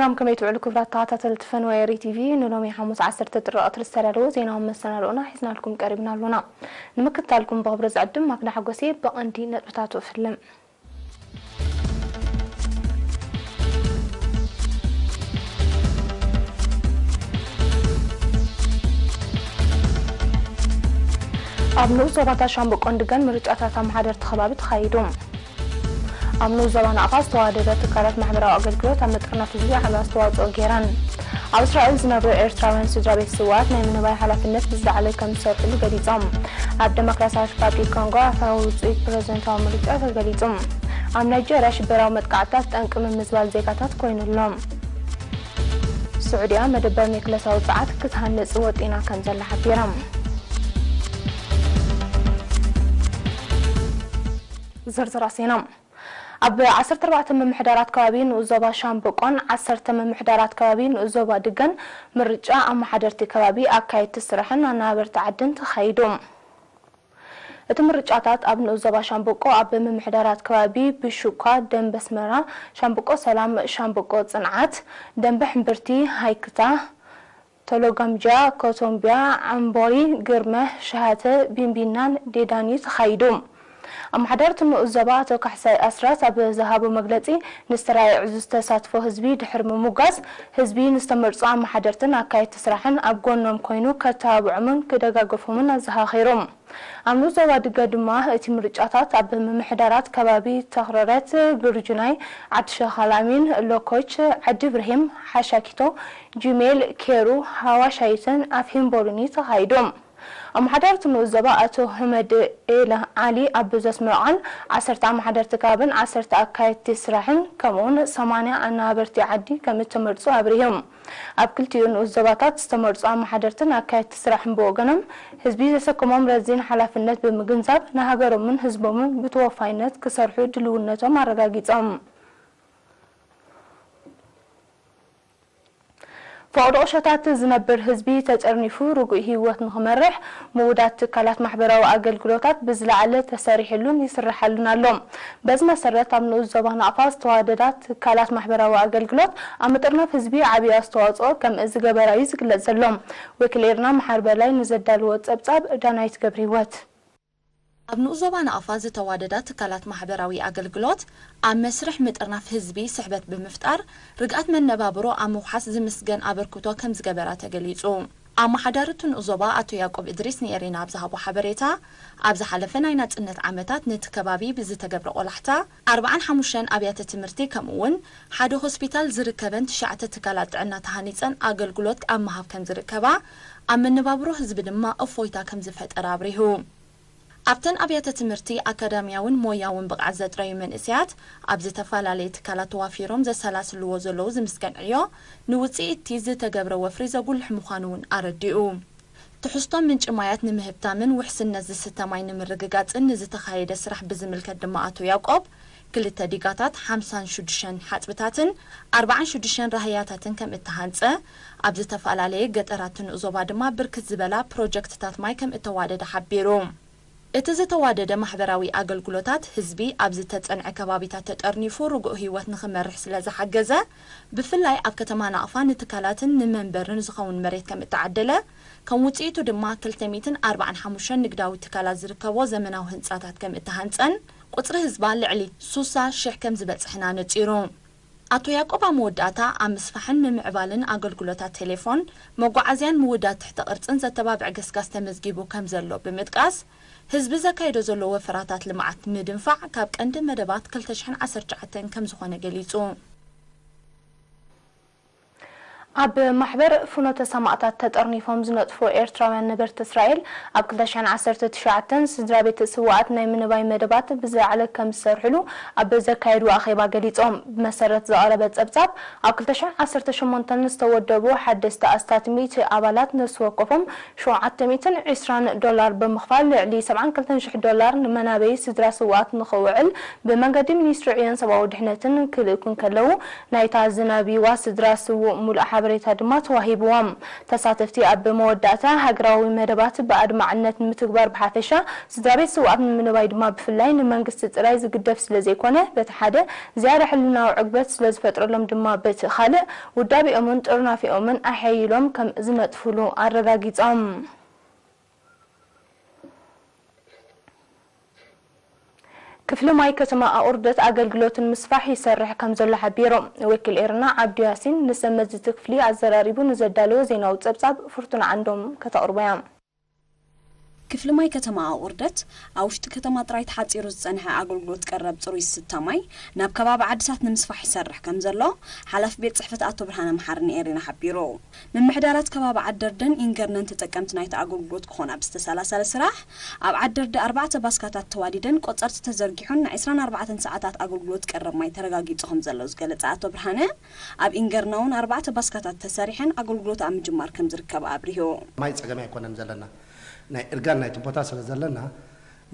ሰላም፣ ከመይ ትውዕሉ ክቡራት ተኸታተልቲ ፈንዋይ ሪ ቲ ቪ? ንሎሚ ሓሙስ ዓሰርተ ጥሪ ቀትሪ ዝተዳለወ ዜናዊ መሰናድኦና ሒዝናልኩም ቀሪብና ኣሎና። ንምክትታልኩም ብኽብሪ ዝዕድም ማክዳ ሓጎሴ። ብቐንዲ ነጥብታቱ እፍልም። ኣብ ንኡስ ዞባታት ሻምብቆን ድገን ምርጫታት ኣመሓደርቲ ከባቢ ተኻይዱ። ኣብ ንኡስ ዞባ ናቕፋ ዝተዋደዳ ትካላት ማሕበራዊ ኣገልግሎት ኣብ ምጥርናፍ ህዝቢ ዓቢ ኣስተዋጽኦ ገይረን። ኣብ እስራኤል ዝነብሩ ኤርትራውያን ስድራ ቤት ስውኣት ናይ ምንባይ ሓላፍነት ብዝለዓለ ከም ዝሰርሕሉ ገሊጾም። ኣብ ደሞክራሲያዊት ሪፓብሊክ ኮንጎ ኣፈራዊ ውጽኢት ፕረዚደንታዊ ምርጫ ተገሊጹ። ኣብ ናይጀርያ ሽበራዊ መጥቃዕትታት ጠንቂ ምምዝባል ዜጋታት ኮይኑ ኣሎ። ስዑድያ መደበር ኒክለሳዊ ጸዓት ክትሃንጽ ወጢና ከም ዘላ ሓቢራ። ዝርዝር ዜና። ኣብ ዓሰርተ ኣርባዕተ ምምሕዳራት ከባቢ ንኡስ ዞባ ሻምብቆን ዓሰርተ ምምሕዳራት ከባቢ ንኡስ ዞባ ድገን ምርጫ ኣመሓደርቲ ከባቢ፣ ኣካየድቲ ስራሕን ኣነባበርቲ ዓድን ተኻይዱ። እቲ ምርጫታት ኣብ ንኡስ ዞባ ሻምብቆ ኣብ ምምሕዳራት ከባቢ ብሹኳ፣ ደንበ ኣስመራ፣ ሻምብቆ ሰላም፣ ሻምብቆ ጽንዓት፣ ደንበ ሕምብርቲ፣ ሃይክታ፣ ቶሎጋምጃ፣ ኮቶምቢያ፣ ዓምቦሪ፣ ግርመ፣ ሸሃተ፣ ቢንቢናን ዴዳን'ዩ ተኻይዱ። ኣመሓዳሪ እቲ ንኡስ ዞባ ኣቶ ካሕሳይ ኣስራት ኣብ ዝሃቦ መግለጺ፣ ንዝተራእየ ዕዙዝ ተሳትፎ ህዝቢ ድሕሪ ምሙጋስ፣ ህዝቢ ንዝተመርጹ ኣመሓደርትን ኣካየድቲ ስራሕን ኣብ ጎኖም ኮይኑ ከተባብዖምን ክደጋገፎምን ኣዘኻኺሩ። ኣብ ንኡስ ዞባ ድገ ድማ እቲ ምርጫታት ኣብ ምምሕዳራት ከባቢ ተኽረረት፣ ግርጁናይ፣ ዓዲ ሸኻላሚን፣ ሎኮች፣ ዓዲ ብርሂም፣ ሓሻኪቶ፣ ጂሜል፣ ኬሩ፣ ሃዋሻይትን ኣፍሂም ቦሩኒ ተኻይዱ። ኣመሓዳሪ እቲ ንኡስ ዞባ ኣቶ ሁመድ ኤል ዓሊ ኣብ ዘስመዖ ቃል፣ ዓሰርተ ኣመሓደርቲ ከባብን ዓሰርተ ኣካየድቲ ስራሕን ከምኡውን ሰማንያ ኣነባበርቲ ዓዲ ከም እተመርጹ ኣብሪሁ። ኣብ ክልቲኡ ንኡስ ዞባታት ዝተመርጹ ኣመሓደርትን ኣካየድቲ ስራሕን ብወገኖም፣ ህዝቢ ዘሰከሞም ረዚን ሓላፍነት ብምግንዛብ፣ ንሃገሮምን ህዝቦምን ብተወፋይነት ክሰርሑ ድልውነቶም ኣረጋጊጾም። ፈቐዶ ቁሸታት ዝነብር ህዝቢ ተጠርኒፉ ርጉእ ህይወት ንኽመርሕ ምውዳድ ትካላት ማሕበራዊ ኣገልግሎታት ብዝለዓለ ተሰሪሕሉን ይስርሓሉን ኣሎ። በዚ መሰረት ኣብ ንኡስ ዞባ ናቕፋ ዝተዋደዳ ትካላት ማሕበራዊ ኣገልግሎት ኣብ ምጥርናፍ ህዝቢ ዓብዪ ኣስተዋፅኦ ከም ዝገበራ እዩ ዝግለፅ ዘሎ። ወኪል ኤርና መሓር በላይ ንዘዳለዎ ፀብፃብ ዳናይት ገብረ ህይወት። ኣብ ንኡስ ዞባ ናቕፋ ዝተዋደዳ ትካላት ማሕበራዊ ኣገልግሎት ኣብ መስርሕ ምጥርናፍ ህዝቢ ስሕበት ብምፍጣር ርግኣት መነባብሮ ኣብ ምውሓስ ዝምስገን ኣበርክቶ ከም ዝገበራ ተገሊጹ። ኣመሓዳሪ እቲ ንኡስ ዞባ ኣቶ ያዕቆብ እድሪስ ንኤሪና ኣብ ዝሃቦ ሓበሬታ፣ ኣብ ዝሓለፈ ናይ ናጽነት ዓመታት ነቲ ከባቢ ብዝተገብረ ቆላሕታ ኣርብዓን ሓሙሽተን ኣብያተ ትምህርቲ ከምኡ'ውን ሓደ ሆስፒታል ዝርከበን ትሽዓተ ትካላት ጥዕና ተሃኒጸን ኣገልግሎት ኣብ ምሃብ ከም ዝርከባ፣ ኣብ መነባብሮ ህዝቢ ድማ እፎይታ ከም ዝፈጠረ ኣብሪሁ። ኣብተን ኣብያተ ትምህርቲ ኣካዳሚያውን ሞያውን ብቕዓት ዘጥረዩ መንእሰያት ኣብ ዝተፈላለየ ትካላት ተዋፊሮም ዘሰላስልዎ ዘለዉ ዝምስገን ዕዮ፣ ንውጽኢት እቲ ዝተገብረ ወፍሪ ዘጉልሕ ምዃኑ እውን ኣረዲኡ። ትሕዝቶ ምንጪ ማያት ንምህብታምን ውሕስነት ዝስተ ማይ ንምርግጋጽን ንዝተኻየደ ስራሕ ብዝምልከት ድማ ኣቶ ያዕቆብ፣ ክልተ ዲጋታት፣ ሓምሳን ሽዱሽተን ሓጽብታትን ኣርባዓን ሽዱሽተን ራህያታትን ከም እተሃንጸ፣ ኣብ ዝተፈላለየ ገጠራት ንኡስ ዞባ ድማ ብርክት ዝበላ ፕሮጀክትታት ማይ ከም እተዋደደ ሓቢሩ። እቲ ዝተዋደደ ማሕበራዊ ኣገልግሎታት፣ ህዝቢ ኣብ ዝተጸንዐ ከባቢታት ተጠርኒፉ ርጉእ ህይወት ንኽመርሕ ስለ ዝሓገዘ፣ ብፍላይ ኣብ ከተማ ናቕፋ ንትካላትን ንመንበርን ዝኸውን መሬት ከም እተዓደለ፣ ከም ውጽኢቱ ድማ ክልተ ሚእትን ኣርባዓን ሓሙሽተን ንግዳዊ ትካላት ዝርከቦ ዘመናዊ ህንጻታት ከም እተሃንጸን፣ ቁጽሪ ህዝባ ልዕሊ ሱሳ ሽሕ ከም ዝበጽሕን ኣነጺሩ። ኣቶ ያዕቆብ ኣብ መወዳእታ፣ ኣብ ምስፋሕን ምምዕባልን ኣገልግሎታት ቴሌፎን፣ መጓዓዝያን ምውዳድ ትሕተ ቅርጽን ዘተባብዕ ገስጋስ ተመዝጊቡ ከም ዘሎ ብምጥቃስ፣ ህዝቢ ዘካይዶ ዘሎ ወፈራታት ልምዓት ምድንፋዕ ካብ ቀንዲ መደባት ክልተ ሽሕን ዓሰርተ ትሽዓተን ከም ዝኾነ ገሊጹ። ኣብ ማሕበር ፍኖተ ሰማእታት ተጠርኒፎም ዝነጥፉ ኤርትራውያን ነበርቲ እስራኤል፣ ኣብ ክልተ ሽሕን ዓሰርተ ትሽዓተን ስድራ ቤት ስውኣት ናይ ምንባይ መደባት ብዝለዓለ ከም ዝሰርሕሉ ኣብ ዘካየድዎ ኣኼባ ገሊጾም። ብመሰረት ዝቐረበ ጸብጻብ፣ ኣብ ክልተ ሽሕን ዓሰርተ ሸሞንተን ዝተወደቡ ሓደስቲ ኣስታት ሚእቲ ኣባላት ነፍሲ ወከፎም ሸውዓተ ሚእትን ዕስራን ዶላር ብምኽፋል፣ ልዕሊ ሰብዓን ክልተን ሽሕ ዶላር ንመናበዪ ስድራ ስውኣት ንኽውዕል ብመንገዲ ሚኒስትሪ ዕዮን ሰብኣዊ ድሕነትን ክልእኩ እንከለዉ፣ ናይታ ዝናቢዋ ስድራ ስዉእ ሙሉእ ሓበሬታ ሓበሬታ ድማ ተዋሂብዎም። ተሳተፍቲ ኣብ መወዳእታ፣ ሃገራዊ መደባት ብኣድማዕነት ንምትግባር ብሓፈሻ፣ ስድራ ቤት ስውኣት ንምንባይ ድማ ብፍላይ ንመንግስቲ ጥራይ ዝግደፍ ስለ ዘይኮነ፣ በቲ ሓደ ዝያዳ ሕልናዊ ዕግበት ስለ ዝፈጥረሎም ድማ በቲ ካልእ ውዳቤኦምን ጥርናፊኦምን ኣሐይሎም ከም ዝነጥፉሉ ኣረጋጊጾም። ክፍሊ ማይ ከተማ ኣቑርደት ኣገልግሎት ንምስፋሕ ይሰርሕ ከም ዘሎ ሓቢሩ። ወኪል ኤርና ዓብዱ ያሲን ንሰብ መዚ እቲ ክፍሊ ኣዘራሪቡ ንዘዳለወ ዜናዊ ጸብጻብ ፍርቱና ዓንዶም ከተቕርቦ እያ። ክፍሊ ማይ ከተማ ኣቑርደት ኣብ ውሽጢ ከተማ ጥራይ ተሓጺሩ ዝጸንሐ ኣገልግሎት ቀረብ ጽሩይ ዝስተ ማይ ናብ ከባቢ ዓድታት ንምስፋሕ ይሰርሕ ከም ዘሎ ሓላፊ ቤት ጽሕፈት ኣቶ ብርሃነ መሓሪ ንኤሪና ሓቢሩ። ምምሕዳራት ከባቢ ዓደርደን ኢንገርነን ተጠቀምቲ ናይቲ ኣገልግሎት ክኾና ብዝተሰላሰለ ስራሕ፣ ኣብ ዓደርደ ኣርባዕተ ባስካታት ተዋዲደን ቆጸርቲ ተዘርጊሑን ን ዕስራን ኣርባዕተን ሰዓታት ኣገልግሎት ቀረብ ማይ ተረጋጊጹ ከም ዘሎ ዝገለጸ ኣቶ ብርሃነ፣ ኣብ ኢንገርና እውን ኣርባዕተ ባስካታት ተሰሪሐን ኣገልግሎት ኣብ ምጅማር ከም ዝርከብ ኣብሪሁ። ማይ ጸገም ኣይኮነን ዘለና፣ ናይ እርጋን ናይቲ ቦታ ስለ ዘለና፣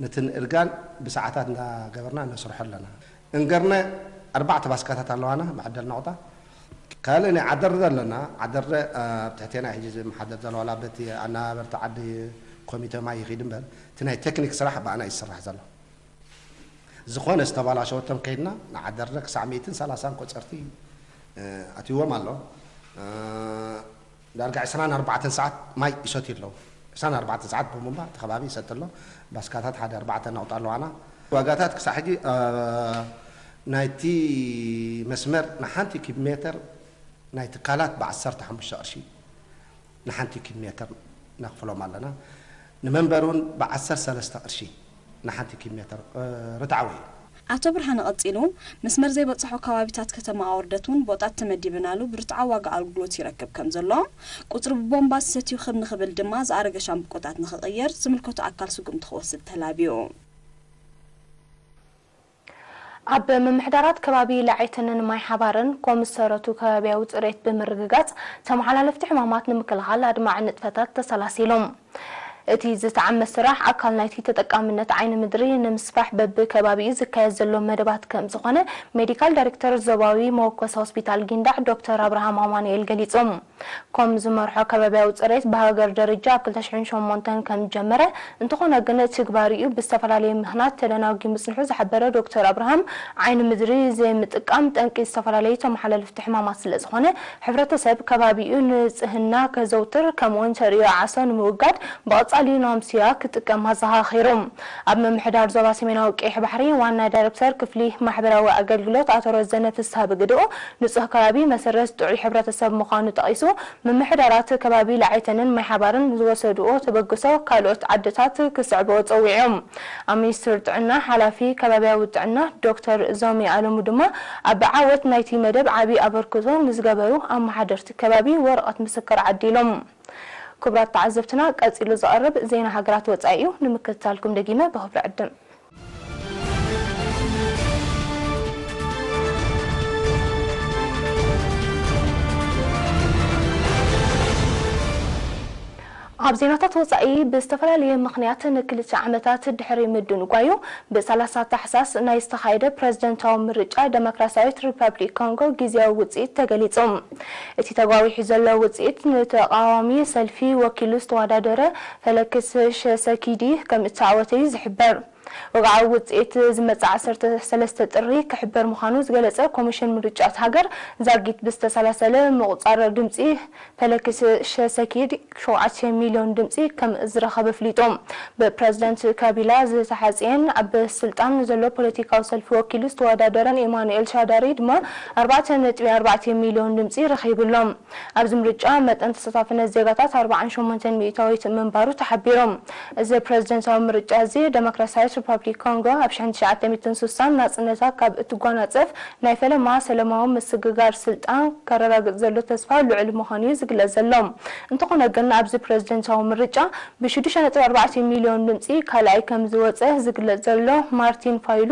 ነቲ ንእርጋን ብሰዓታት እንዳገበርና ነስርሖ ኣለና። እንገርነ ኣርባዕተ ባስካታት ኣለዋና፣ መዐደል ነቑጣ። ካልእ ናይ ዓደርደ ኣለና፣ ዓደርደ ኣብ ትሕቴና ሕጂ ዝመሓደር ዘሎ ዋላ በቲ ኣነባበርቲ ዓዲ ኮሚተ ማይ ይኺድ እምበር፣ እቲ ናይ ቴክኒክ ስራሕ ብኣና እዩ ዝስራሕ ዘሎ። ዝኾነ ዝተባላሸወቶም ከይድና ንዓደርደ ክሳዕ ሚእትን ሰላሳን ቆጸርቲ፣ እ፣ ኣትይዎም ኣሎ። እ፣ ዳርጋ ዕስራን ኣርባዕተን ሰዓት ማይ ይሰትዩ ኣለዉ። ዕስራን ኣርባዕተን ሰዓት ብቡምባ እቲ ከባቢ ይሰቲ ኣሎ። ባስካታት ሓደ ኣርባዕተ ነቑጣ ኣለዋና። ዋጋታት ክሳዕ ሕጂ፣ እ፣ ናይቲ መስመር ንሓንቲ ኪብ ሜተር ናይ ትካላት ብዓሰርተ ሓሙሽተ ቅርሺ ንሓንቲ ኪብ ሜተር ነኽፍሎም ኣለና። ንመንበር እውን ብዓሰርተ ሰለስተ ቅርሺ ንሓንቲ ኪብ ሜተር፣ እ፣ ርትዓዊ እዩ። ኣቶ ብርሃነ ቀጺሉ፣ መስመር ዘይበጽሖ ከባቢታት ከተማ ኣወርደት እውን ቦታት ተመዲብናሉ ብርትዓዊ ዋጋ ኣገልግሎት ይረክብ ከም ዘሎ፣ ቁጽሪ ብቦምባ ዝሰትዩ ክብ ንኽብል ድማ ዝኣረገ ሻምብቆታት ንኽቕየር ዝምልከቶ ኣካል ስጉምቲ ክወስድ ተላብዩ። ኣብ ምምሕዳራት ከባቢ ለዓይተንን ማይ ሓባርን ኮም ዝሰረቱ ከባቢያዊ ጽሬት ብምርግጋጽ ተመሓላለፍቲ ሕማማት ንምክልኻል ኣድማዒ ንጥፈታት ተሰላሲሎም። እቲ ዝተዓመ ስራሕ ኣካል ናይቲ ተጠቃምነት ዓይኒ ምድሪ ንምስፋሕ በብከባቢኡ ዝካየድ ዘሎ መደባት ከም ዝኾነ ሜዲካል ዳይሬክተር ዞባዊ መወከሲ ሆስፒታል ጊንዳዕ ዶክተር ኣብርሃም ኣማኑኤል ገሊጾም። ኮም ዝመርሖ ከባቢያዊ ጽሬት ብሃገር ደረጃ ኣብ ክልተ ሽሕን ሸሞንተን ከም ጀመረ፣ እንተኾነ ግን ትግባሪኡ ብዝተፈላለየ ምኽንያት ተደናጒ ምጽንሑ ዝሓበረ ዶክተር ኣብርሃም፣ ዓይኒ ምድሪ ዘይምጥቃም ጠንቂ ዝተፈላለዩ ተመሓላለፍቲ ሕማማት ስለ ዝኾነ፣ ሕብረተሰብ ከባቢኡ ንጽህና ከዘውትር፣ ከምኡውን ተርእዮ ዓሶ ንምውጋድ ብቐጻሊ ናምስያ ክጥቀም ኣዘኻኺሩ። ኣብ ምምሕዳር ዞባ ሰሜናዊ ቀይሕ ባሕሪ ዋና ዳይሬክተር ክፍሊ ማሕበራዊ ኣገልግሎት ኣቶ ረዘነ ፍስሃ ብግድኡ፣ ንጹህ ከባቢ መሰረት ጥዑይ ሕብረተሰብ ምዃኑ ጠቒሱ፣ ምምሕዳራት ከባቢ ለዓይተንን ማይ ሓባርን ዝወሰድዎ ተበግሶ ካልኦት ዓድታት ክስዕብኦ ጸዊዑ። ኣብ ሚኒስትሪ ጥዕና ሓላፊ ከባቢያዊ ጥዕና ዶክተር ዞሚ ኣለሙ ድማ፣ ኣብ ዓወት ናይቲ መደብ ዓቢ ኣበርክቶ ንዝገበሩ ኣመሓደርቲ ከባቢ ወረቐት ምስክር ዓዲሎም። ክቡራት ተዓዘብትና፣ ቀጺሉ ዝቐርብ ዜና ሃገራት ወጻኢ እዩ። ንምክትታልኩም ደጊመ ብኽብሪ ዕድም። ኣብ ዜናታት ወጻኢ፣ ብዝተፈላለየ ምኽንያት ንክልተ ዓመታት ድሕሪ ምድንጓዩ፣ ብ ሰላሳ ታሕሳስ ናይ ዝተኻየደ ፕረዚደንታዊ ምርጫ ደሞክራሲያዊት ሪፐብሊክ ኮንጎ ግዝያዊ ውጽኢት ተገሊጹ። እቲ ተጓዊሑ ዘሎ ውጽኢት ንተቓዋሚ ሰልፊ ወኪሉ ዝተወዳደረ ፈለክስ ሸሰኪዲ ከም እተዓወተ እዩ ዝሕበር። ወግዓዊ ውጽኢት ዝመጽእ ዓሰርተ ሰለስተ ጥሪ ክሕበር ምዃኑ ዝገለጸ ኮሚሽን ምርጫ እታ ሃገር፣ ዛጊት ብዝተሰላሰለ ምቑጻር ድምጺ ፈለክስ ሸሰኪድ ሸውዓተ ሚልዮን ድምጺ ከም ዝረኸበ ኣፍሊጡ። ብፕረዚደንት ካቢላ ዝተሓጽየን ኣብ ስልጣን ዘሎ ፖለቲካዊ ሰልፊ ወኪሉ ዝተወዳደረን ኤማኑኤል ሻዳሪ ድማ ኣርባዕተ ነጥቢ ኣርባዕተ ሚልዮን ድምጺ ረኺቡ ኣሎ። ኣብዚ ምርጫ መጠን ተሳታፍነት ዜጋታት ኣርባዓን ሸሞንተን ሚእታዊት ምንባሩ ተሓቢሩ። እዚ ፕረዚደንታዊ ምርጫ እዚ፣ ደሞክራሲያዊት ሪፓብሊክ ኮንጎ ኣብ ሽሕን ትሽዓተ ሚእትን ስሳን ናጽነታ ካብ እትጓናጸፍ ናይ ፈለማ ሰላማዊ ምስግጋር ስልጣን ከረጋግጽ ዘሎ ተስፋ ልዑል ምዃኑ እዩ ዝግለጽ ዘሎ። እንተኾነ ግን፣ ኣብዚ ፕረዚደንታዊ ምርጫ ብሽዱሽተ ነጥቢ ኣርባዕተ ሚልዮን ድምጺ ካልኣይ ከም ዝወጸ ዝግለጽ ዘሎ ማርቲን ፋይሉ፣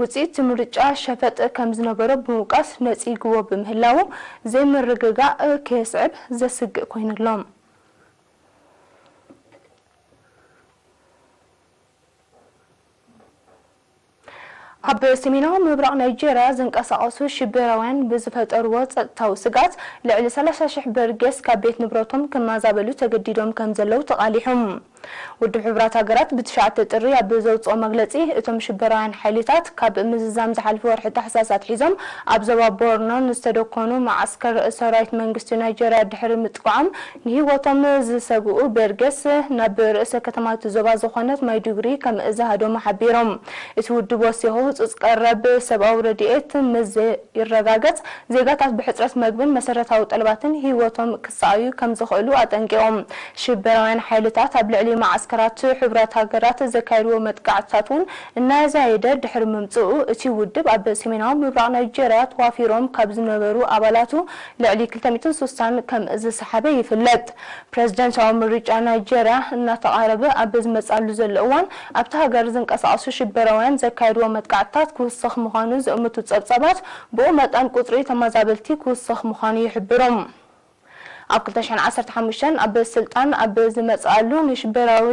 ውጽኢት ምርጫ ሸፈጥ ከም ዝነበሮ ብምውቃስ፣ ነጺግዎ ብምህላዉ፣ ዘይምርግጋእ ከየስዕብ ዘስግእ ኮይኑ ኣሎ። ኣብ ሰሜናዊ ምብራቕ ናይጄርያ ዝንቀሳቐሱ ሽበራውያን ብዝፈጠርዎ ጸጥታዊ ስግኣት ልዕሊ ሰላሳ ሽሕ በርጌስ ካብ ቤት ንብረቶም ክመዛበሉ ተገዲዶም ከም ዘለዉ ተቓሊሑ። ውድብ ሕቡራት ሃገራት ብትሽዓተ ጥሪ ኣብ ዘውፅኦ መግለፂ፣ እቶም ሽበራውያን ሓይልታት ካብ ምዝዛም ዝሓለፈ ወርሒ ታሕሳስ ኣትሒዞም ኣብ ዞባ ቦርኖ ንዝተደኮኑ መዓስከር ሰራዊት መንግስቲ ናይጄርያ ድሕሪ ምጥቃዖም ንህይወቶም ዝሰግኡ በርጌስ ናብ ርእሰ ከተማ እቲ ዞባ ዝኾነት ማይዱጉሪ ከም ዝሃደሙ ሓቢሮም። እቲ ውድብ ወሲኹ፣ ህጹጽ ቀረብ ሰብኣዊ ረድኤት ምስ ዘይረጋገጽ፣ ዜጋታት ብሕጽረት መግብን መሰረታዊ ጠለባትን ህይወቶም ክሰኣዩ ከም ዝኽእሉ ኣጠንቂቖም። ሽበራውያን ሓይልታት ኣብ ልዕሊ መዓስከራት ሕቡራት ሃገራት ዘካየድዎ መጥቃዕትታት እውን እናዛየደ ድሕሪ ምምጽኡ፣ እቲ ውድብ ኣብ ሰሜናዊ ምብራቕ ናይጄርያ ተዋፊሮም ካብ ዝነበሩ ኣባላቱ ልዕሊ ክልተ ሚእትን ስሳን ከም ዝሰሓበ ይፍለጥ። ፕረዚደንታዊ ምርጫ ናይጄርያ እናተቓረበ ኣብ ዝመጻሉ ዘሎ እዋን፣ ኣብቲ ሃገር ዝንቀሳቐሱ ሽበራውያን ዘካየድዎ መጥቃዕትታት ክውስኽ ምዃኑ ዝእምቱ ጸብጻባት፣ ብኡ መጠን ቁጽሪ ተመዛበልቲ ክውስኽ ምዃኑ ይሕብሩ። ኣብ ክልተ ሽሕን ዓሰርተ ሓሙሽተን ኣብ ስልጣን ኣብ ዝመጽኣሉ፣ ንሽበራዊ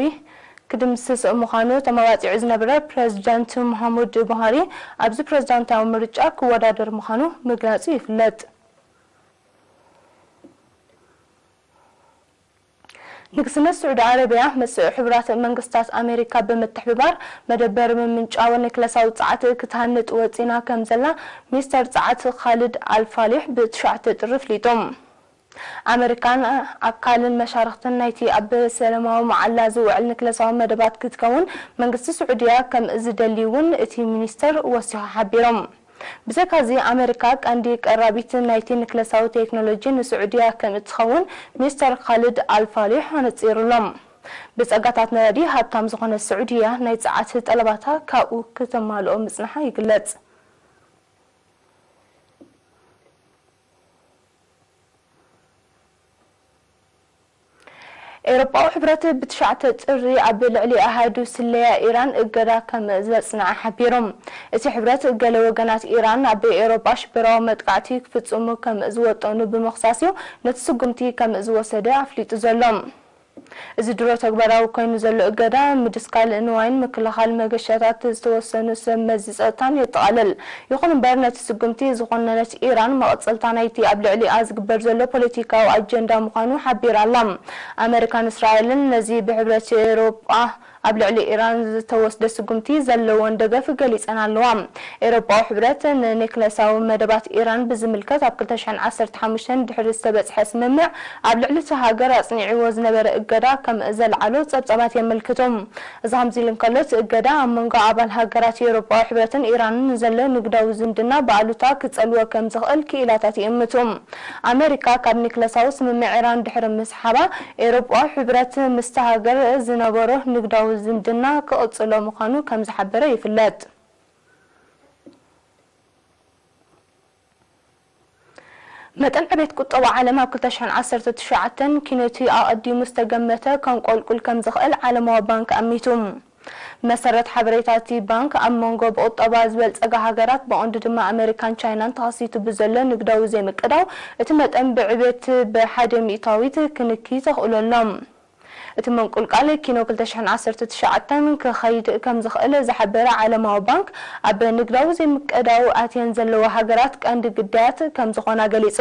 ክድምስስ ምዃኑ ተመባጺዑ ዝነበረ ፕረዚደንት ሙሃሙድ ቡሃሪ፣ ኣብዚ ፕረዚዳንታዊ ምርጫ ክወዳደር ምዃኑ ምግላጹ ይፍለጥ። ንግስነት ስዑዲ ዓረብያ ምስ ሕቡራት መንግስታት ኣሜሪካ ብምትሕብባር፣ መደበር ምምንጫው ኒክለሳዊ ጸዓት ክትሃንጥ ወጺና ከም ዘላ ሚኒስተር ጸዓት ኻልድ ኣልፋሊሕ ብትሽዓተ ጥሪ ኣፍሊጡ። ኣመሪካን ኣካልን መሻርኽትን ናይቲ ኣብ ሰላማዊ መዓላ ዝውዕል ኒክለሳዊ መደባት ክትከውን መንግስቲ ስዑድያ ከም ዝደሊ እውን እቲ ሚኒስተር ወሲኹ ሓቢሮም። ብዘይካዚ፣ ኣመሪካ ቀንዲ ቀራቢት ናይቲ ኒክለሳዊ ቴክኖሎጂ ንስዑድያ ከም እትኸውን ሚኒስተር ኻልድ ኣልፋሊሕ ኣነጺሩሎም። ብጸጋታት ነዳዲ ሃብታም ዝኾነት ስዑድያ፣ ናይ ጸዓት ጠለባታ ካብኡ ክተማልኦ ምጽንሓ ይግለጽ። ኤውሮጳዊ ሕብረት ብትሽዓተ ጥሪ ኣብ ልዕሊ ኣሃዱ ስለያ ኢራን እገዳ ከም ዘጽንዐ ሓቢሩ። እቲ ሕብረት፣ ገለ ወገናት ኢራን ኣብ ኤውሮጳ ሽበራዊ መጥቃዕቲ ክፍጽሙ ከም ዝወጠኑ ብምኽሳስ እዩ ነቲ ስጉምቲ ከም ዝወሰደ ኣፍሊጡ ዘሎ። እዚ ድሮ ተግባራዊ ኮይኑ ዘሎ እገዳ፣ ምድስካል ንዋይን ምክልኻል መገሻታት ዝተወሰኑ ሰብ መዚ ጸጥታን የጠቓልል። ይኹን እምበር፣ ነቲ ስጉምቲ ዝኾነነት ኢራን፣ መቐጸልታ ናይቲ ኣብ ልዕሊኣ ዝግበር ዘሎ ፖለቲካዊ ኣጀንዳ ምዃኑ ሓቢራ ኣላ። ኣመሪካን እስራኤልን ነዚ ብሕብረት ኤውሮጳ ኣብ ልዕሊ ኢራን ዝተወስደ ስጉምቲ ዘለወን ደገፍ ገሊጸን ኣለዋ። ኤውሮጳዊ ሕብረት ንኒክለሳዊ መደባት ኢራን ብዝምልከት ኣብ ክልተ ሽሕን ዓሰርተ ሓሙሽተን ድሕሪ ዝተበጽሐ ስምምዕ፣ ኣብ ልዕሊ እታ ሃገር ኣጽኒዕዎ ዝነበረ እገዳ ከም ዘልዓሎ ጸብጻባት የመልክቱ። እዚ ከምዚ ኢሉ እንከሎ፣ እቲ እገዳ ኣብ መንጎ ኣባል ሃገራት ኤውሮጳዊ ሕብረትን ኢራንን ንዘሎ ንግዳዊ ዝምድና ብኣሉታ ክጸልዎ ከም ዝኽእል ክኢላታት ይእምቱ። ኣመሪካ ካብ ኒክለሳዊ ስምምዕ ኢራን ድሕሪ ምስሓባ፣ ኤውሮጳዊ ሕብረት ምስታ ሃገር ዝነበሮ ንግዳዊ ዝምድና ክቕጽሎ ምዃኑ ከም ዝሓበረ ይፍለጥ። መጠን ዕቤት ቁጠባ ዓለም ኣብ ክልተ ሽሕን ዓሰርተ ትሽዓተን ኪኖቲ ኣቐዲሙ ዝተገመተ ከንቆልቁል ከም ዝኽእል ዓለማዊ ባንክ ኣሚቱ። መሰረት ሓበሬታ እቲ ባንክ፣ ኣብ መንጎ ብቁጠባ ዝበልጸጋ ሃገራት፣ ብቐንዱ ድማ ኣመሪካን ቻይናን፣ ተኸሲቱ ብዘሎ ንግዳዊ ዘይምቅዳው፣ እቲ መጠን ብዕቤት ብሓደ ሚእታዊት ክንኪ ተኽእሎ ኣሎ። እቲ ምንቁልቃል ኪኖ ክልተ ሽሕን ዓሰርተ ትሽዓተን ክኸይድ ከም ዝኽእል ዝሓበረ ዓለማዊ ባንክ፣ ኣብ ንግዳዊ ዘይምቅዳው ኣትየን ዘለዋ ሃገራት ቀንዲ ግዳያት ከም ዝኾና ገሊጹ።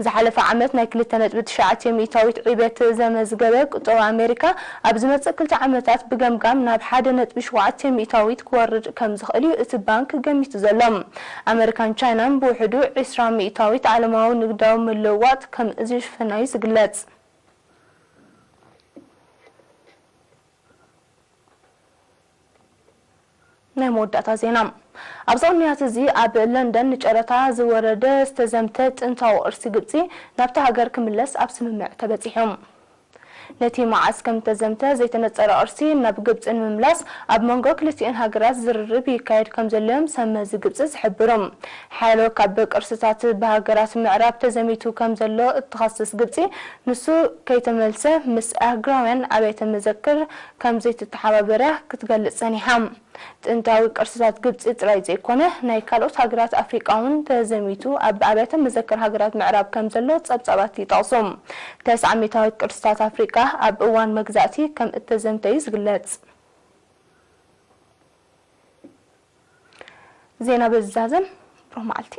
ዝሓለፈ ዓመት ናይ ክልተ ነጥቢ ትሽዓተ ሚእታዊት ዕቤት ዘመዝገበ ቁጠባ ኣሜሪካ፣ ኣብ ዝመጽእ ክልተ ዓመታት ብገምጋም ናብ ሓደ ነጥቢ ሸውዓተ ሚእታዊት ክወርድ ከም ዝኽእል እዩ እቲ ባንክ ገሚቱ ዘሎ። ኣመሪካን ቻይናን ብውሕዱ ዕስራ ሚእታዊት ዓለማዊ ንግዳዊ ምልውዋጥ ከም ዝሽፍና እዩ ዝግለጽ። ናይ መወዳእታ ዜና። ኣብዚ ቅንያት እዚ ኣብ ለንደን ንጨረታ ዝወረደ ዝተዘምተ ጥንታዊ ቅርሲ ግብጺ ናብቲ ሃገር ክምለስ ኣብ ስምምዕ ተበጺሑ። ነቲ መዓስ ከም ዝተዘምተ ዘይተነጸረ ቅርሲ ናብ ግብጺ ንምምላስ ኣብ መንጎ ክልቲኤን ሃገራት ዝርርብ ይካየድ ከም ዘሎ እዮም ሰብ መዚ ግብጺ ዝሕብሩ። ሓያሎ ካብ ቅርስታት ብሃገራት ምዕራብ ተዘሚቱ ከም ዘሎ እትኸስስ ግብጺ፣ ንሱ ከይተመልሰ ምስ ኣህግራውያን ኣብያተ መዘክር ከም ዘይትተሓባበር እያ ክትገልጽ ጸኒሓ። ጥንታዊ ቅርስታት ግብጺ ጥራይ ዘይኮነ፣ ናይ ካልኦት ሃገራት ኣፍሪቃ እውን ተዘሚቱ ኣብ ኣብያተ መዘክር ሃገራት ምዕራብ ከም ዘሎ ጸብጻባት ይጠቕሱ። ተስዓ ሚእታዊት ቅርስታት ኣፍሪቃ ኣብ እዋን መግዛእቲ ከም እተዘምተ እዩ ዝግለጽ። ዜና በዚ ዛዘም። ብሩኽ መዓልቲ።